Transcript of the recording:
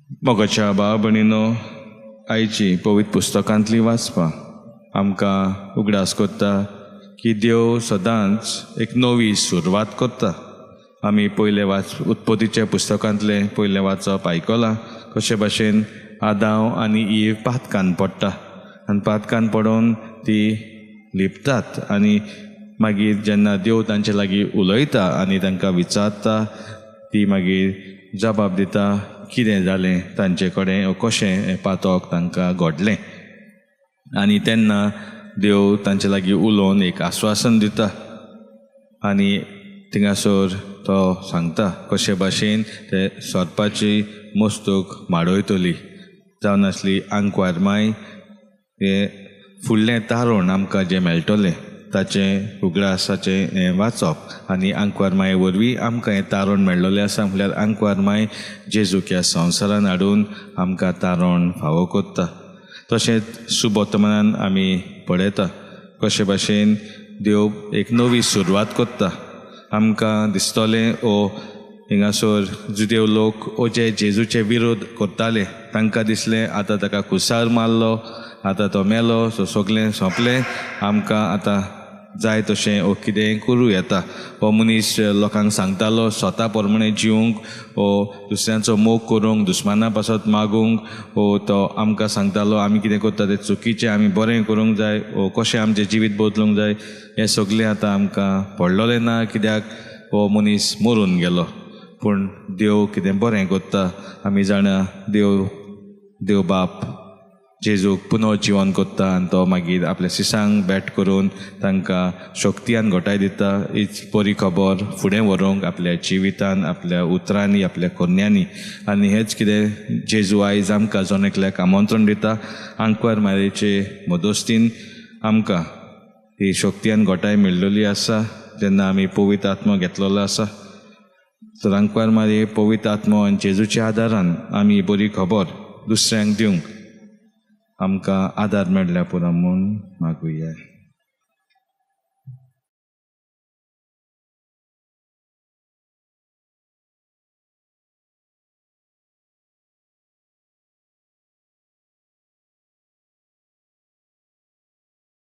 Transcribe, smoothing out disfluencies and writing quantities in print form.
मोगाच्या भाव भयणीनो, आयची पवित्र पुस्तकांतली वाचपां आमकां उगडास करता की देव सदांच एक नवी सुरवात करता. आमी पयलें वाच उत्पत्तीच्या पुस्तकांतलें पयलें वाचप आयकलां, कशे भाशेन आदांव आनी इव पातकान पडटा आनी पातकान पडून ती लिपतात आनी मागीर जेन्ना देव तांचे लागीं उलयता आनी तांकां विचारता, ती मागीर जबाब दिता कितें जालें तांचे कडेन, कशें हें पातक तांकां घडलें. आनी तेन्ना देव तांचे लागीं उलोवन एक आस्वासन दिता आनी थिंगासर तो सांगता कशे भाशेन ते सोरपाची मस्तूक माडयतली, जावन आसली आंकवार माय हें फुडलें तारण आमकां जें मेळटलें ताचें उगडासाचें हें वाचप आनी आंकवार माये वरवीं आमकां हें तारण मेळ्ळेलें आसा. म्हणल्यार आंकवार माय जेजूक ह्या संवसारान हाडून आमकां तारण फावो करता. तशेंच सुबोतमानान आमी पळयता कशे भाशेन देव एक नवी सुरवात करता. आमकां दिसतलें ओ हिंगासर जुदेव लोक ओ जे जेजूचे विरोध करताले तांकां दिसलें आतां ताका कुसार मारलो, आतां तो मेलो, सो सगळें सोंपलें, आमकां आतां जाय तशें ओ कितेंय करूं येता. हो मनीस लोकांक सांगतालो स्वता प्रमाणे जिवंक, ओ दुसऱ्यांचो मोग करूंक, दुस्माना पासत मागूंक, ओ तो आमकां सांगतालो आमी कितें करता तें चुकीचें, आमी बरें करूंक जाय, ओ कशें आमचें जिवीत बदलूंक जाय. हें सगळें आतां आमकां पडलोलें ना, कित्याक हो मनीस मरून गेलो. पूण देव कितें बरें करता आमी जाणा, देव देव बाप जेजूक पुनर्जिवन करता आनी तो मागीर आपल्या सिसांक भेट करून तांकां शक्ती आनी घटाय दिता. हीच बरी खबर फुडें व्हरूंक आपल्या जिवितान, आपल्या उतरांनी, आपल्या करण्यांनी. आनी हेंच कितें जेजू आयज आमकां जण एकल्याक आमंत्रण दिता. आंकवार मारयेचे मदोस्तीन आमकां ही शक्ती आनी घटाय मेळ्ळेली आसा जेन्ना आमी पवित्र आत्मो घेतलेलो आसा. तर आंकवार मारये पवित्र आत्मो आनी जेजूच्या आदारान आमी बरी खबर दुसऱ्यांक दिवंक आमकां आदार मेळ्ळ्या पुरो म्हूण मागुया.